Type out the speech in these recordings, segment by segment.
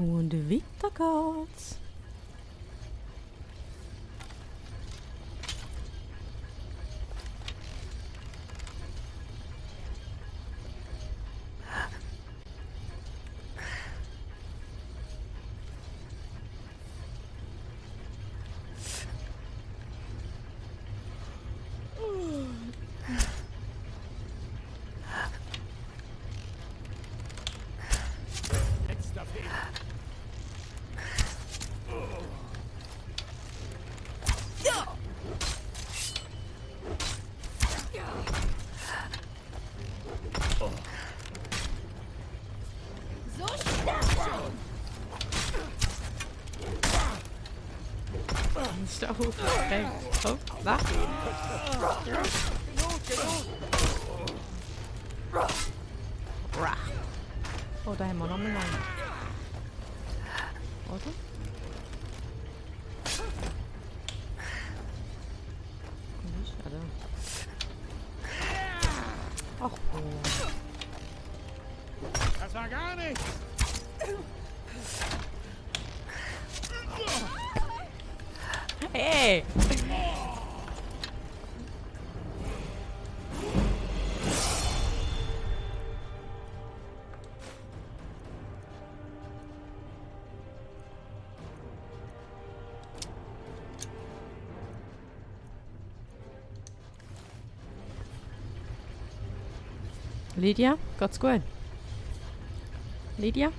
Und weiter geht's. Ist der Hof weg? Oh, was? Oh, da haben wir noch mal lang. Oder? Wo ist er da? Ach, oh. Das war gar nichts! Hey! Lydia, geht's gut? Lydia?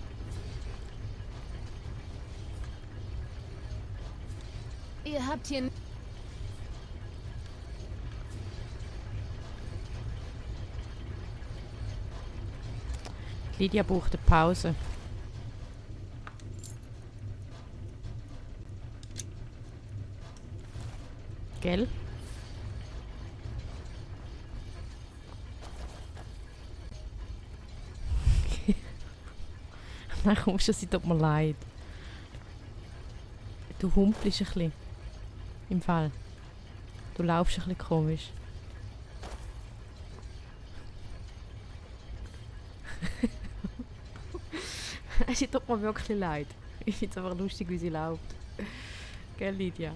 Ihr habt hier... Lydia braucht eine Pause. Gell? Nein, komm schon, sie tut mir leid. Du humpelst ein bisschen. Im Fall. Du laufst ein bisschen komisch. Sie tut mir wirklich leid. Ich finde es einfach lustig, wie sie läuft. Gell, Lydia?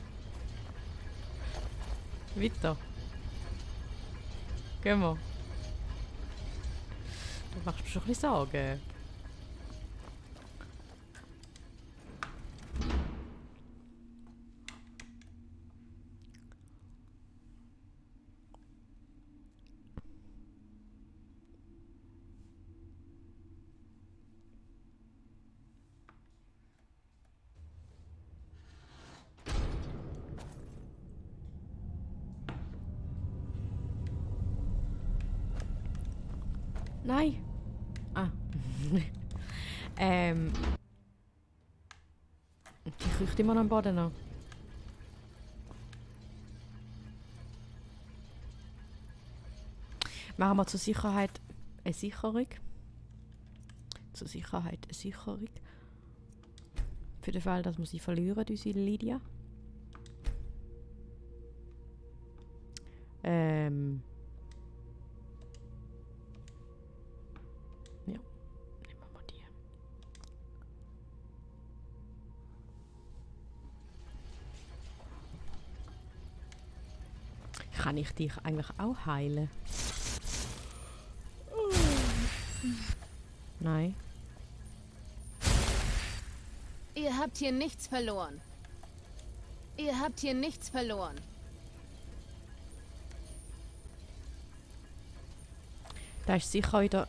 Weiter. Gehen wir. Du machst mir schon ein bisschen Sorgen. Nein. Ah. Die riecht immer noch am Boden an. Machen wir zur Sicherheit eine Sicherung. Zur Sicherheit eine Sicherung. Für den Fall, dass wir sie verlieren, unsere Lydia. Ja, nehmen wir mal die. Kann ich dich eigentlich auch heilen? Nein. Ihr habt hier nichts verloren. Ihr habt hier nichts verloren. Da ist sicher wieder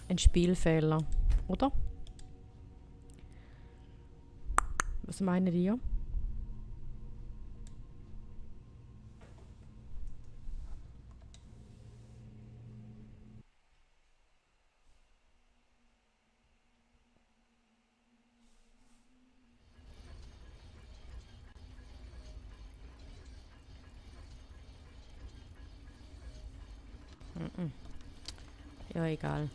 ein Spielfehler, oder? Was meinen ihr? Ja, egal.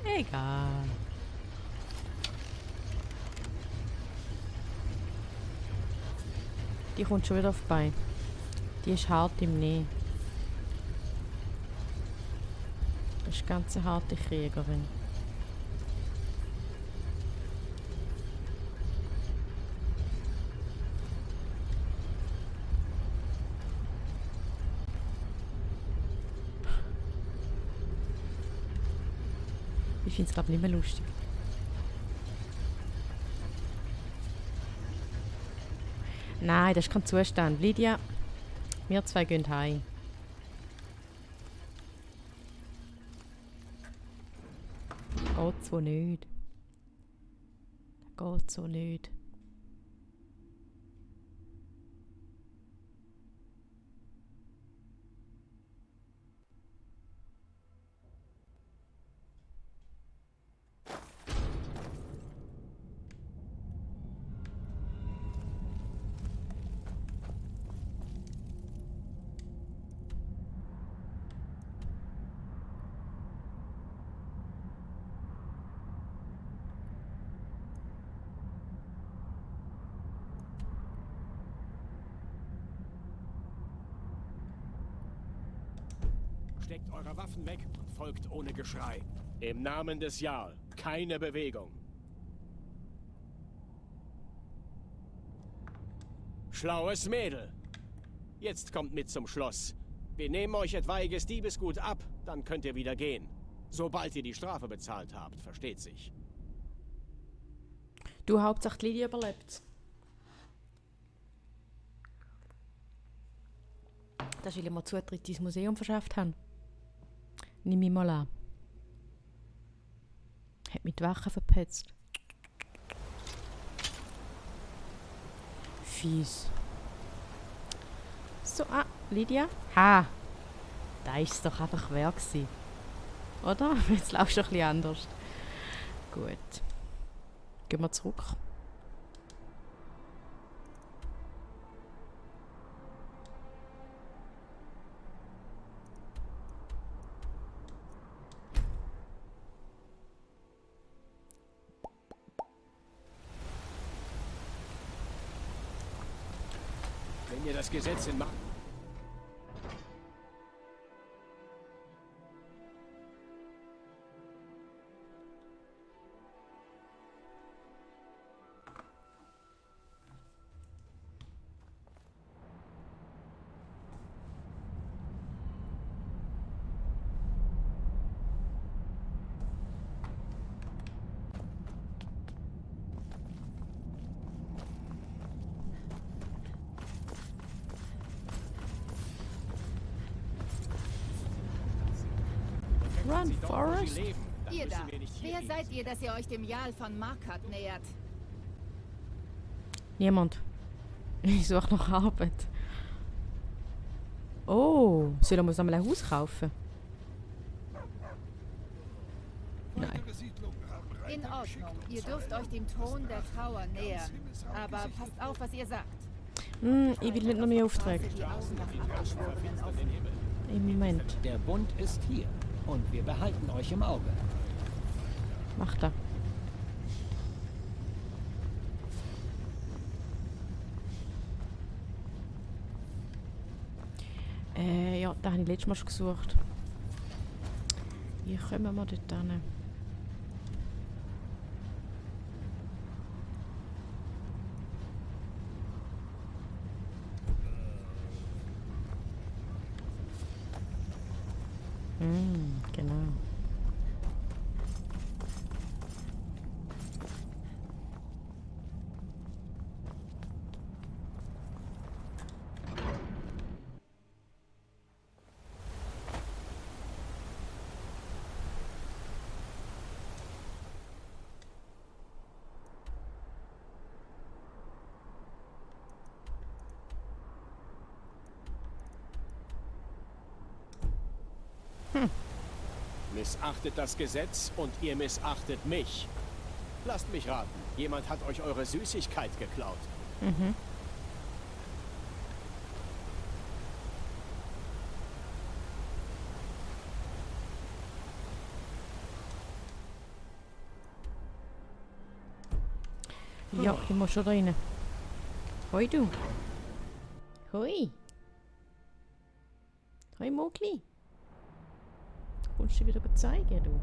Egal. Die kommt schon wieder vorbei. Die ist hart im Nähe. Das ist eine ganz harte Kriegerin. Ich finde es glaube ich nicht mehr lustig. Nein, das ist kein Zustand. Lydia, wir zwei gehen heim. Geht so nicht. Geht so nicht. Steckt eure Waffen weg und folgt ohne Geschrei. Im Namen des Jarl, keine Bewegung. Schlaues Mädel. Jetzt kommt mit zum Schloss. Wir nehmen euch etwaiges Diebesgut ab, dann könnt ihr wieder gehen. Sobald ihr die Strafe bezahlt habt, versteht sich. Du, Hauptsache Lydia überlebt. Das will ich mir Zutritt ins Museum verschafft haben. Nimm ich mal an. Hat mit Wachen verpetzt. Fies. So, Lydia? Ha! Da ist es doch einfach wer gewesen. Oder? Jetzt laufst du ein bisschen anders. Gut. Gehen wir zurück. Wenn ihr das Gesetz in Macht... Run, Forrest! Ihr da, wer seid ihr, dass ihr euch dem Jarl von Markart nähert? Niemand. Ich suche noch Arbeit. Oh, soll er einmal ein Haus kaufen? Nein. In Ordnung, ihr dürft euch dem Thron der Trauer nähern. Aber passt auf, was ihr sagt. Ich will nicht noch mehr Aufträge. Die Augen nach Abgeschworenen offen. Im Moment. Der Bund ist hier und wir behalten euch im Auge. Mach da. Ja, da habe ich letztes Mal schon gesucht. Wie kommen wir dort hin? Genau. Missachtet das Gesetz und ihr missachtet mich. Lasst mich raten, jemand hat euch eure Süßigkeit geklaut. Ja, ich muss schon da rein. Hoi du. Hoi. Hoi Mogli. Kommst du dir wieder zeigen, du?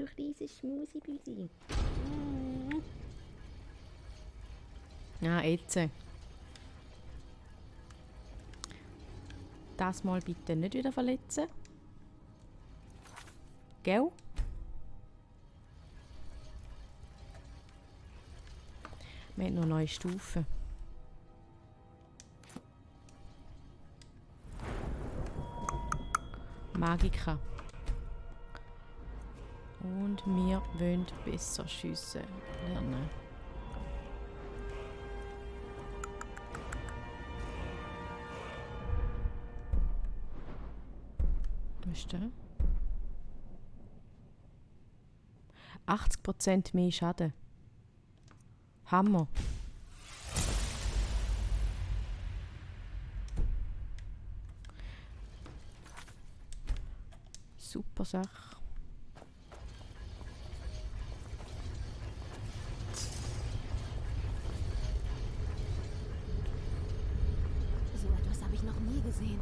du kleines Schmusibüsi. Ja, jetzt. Das mal bitte nicht wieder verletzen. Gell? Wir haben noch neue Stufen. Magika. Und wir wollen besser schiessen lernen. Was ist das? 80% mehr Schaden. Hammer. Super Sache. So etwas habe ich noch nie gesehen.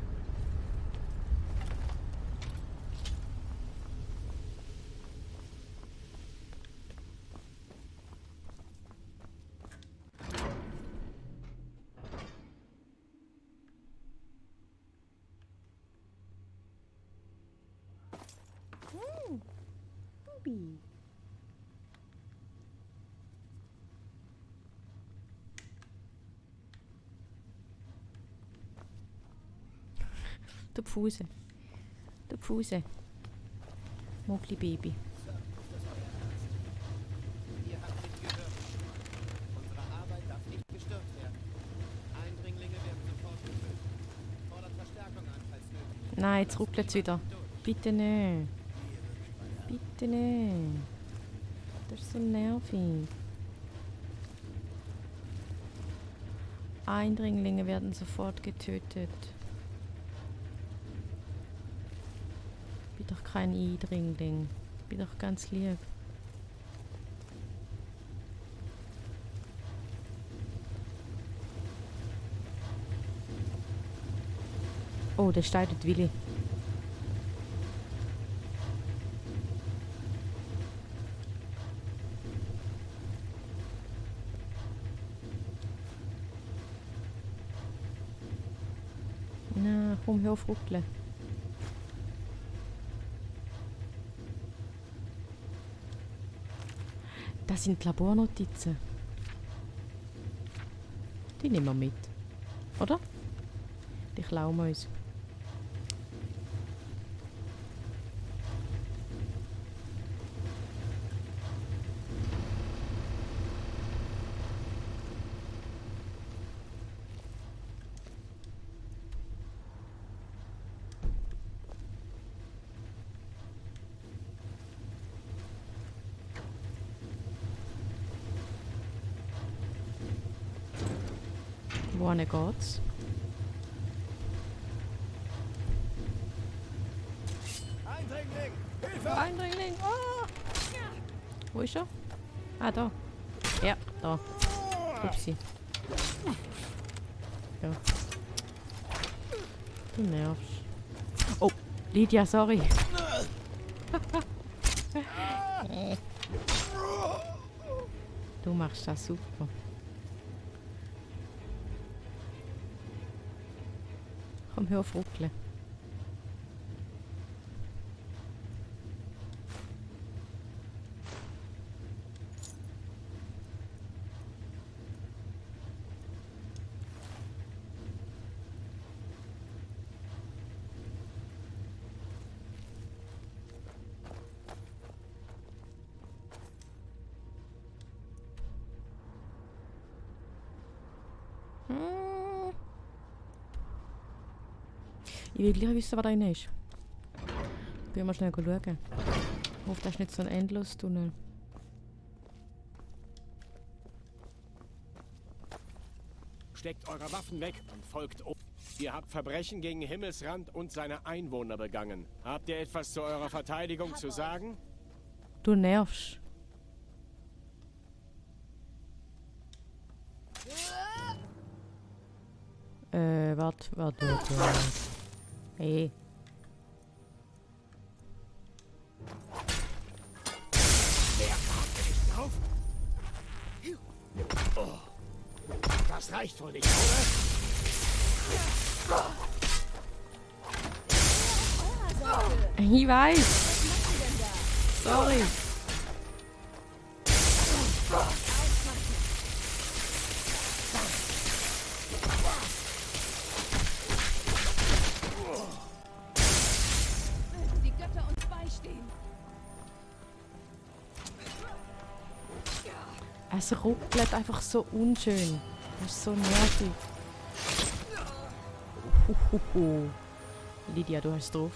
Der Pfuse. Der Pfuse. Mogli Baby. Ihr habt mich gehört. Unsere Arbeit darf nicht gestört werden. Eindringlinge werden sofort getötet. Fordert Verstärkung an, falls nötig. Nein, jetzt ruckelt es wieder. Bitte nicht. Bitte nicht. Das ist so nervig. Eindringlinge werden sofort getötet. Ich bin doch kein Eindringling. Ich bin doch ganz lieb. Oh, der steigt Willi. Na, komm, hör auf ruckeln. Das sind die Labornotizen. Die nehmen wir mit. Oder? Die klauen wir uns. Wohin geht's? Eindringling! Hilfe! Eindringling! Oh! Wo ist er? Ah, da. Ja, da. Upsi. Ja. Du nervst. Oh, Lydia, sorry. Du machst das super. Komm, hör auf ruckeln. Ich will gleich wissen, was da drin ist. Gehen wir schnell schauen. Ich hoffe, das ist nicht so ein Endlos-Tunnel. Steckt eure Waffen weg und folgt um. Ihr habt Verbrechen gegen Himmelsrand und seine Einwohner begangen. Habt ihr etwas zu eurer Verteidigung zu sagen? Du nervst. Warte. Hey. Oh. Das reicht wohl nicht, oder? Ich weiß. Sorry. Die Götter uns beistehen. Es ruckelt einfach so unschön. Das ist so nervig. Lydia, du hast drauf.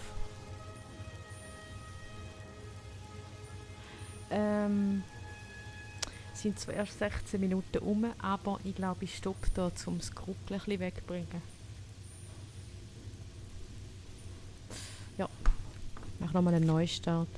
Sind zwar erst 16 Minuten um, aber ich glaube, ich stoppe da, um das Gruckeln ein bisschen wegzubringen. Ja, mach nochmal einen Neustart.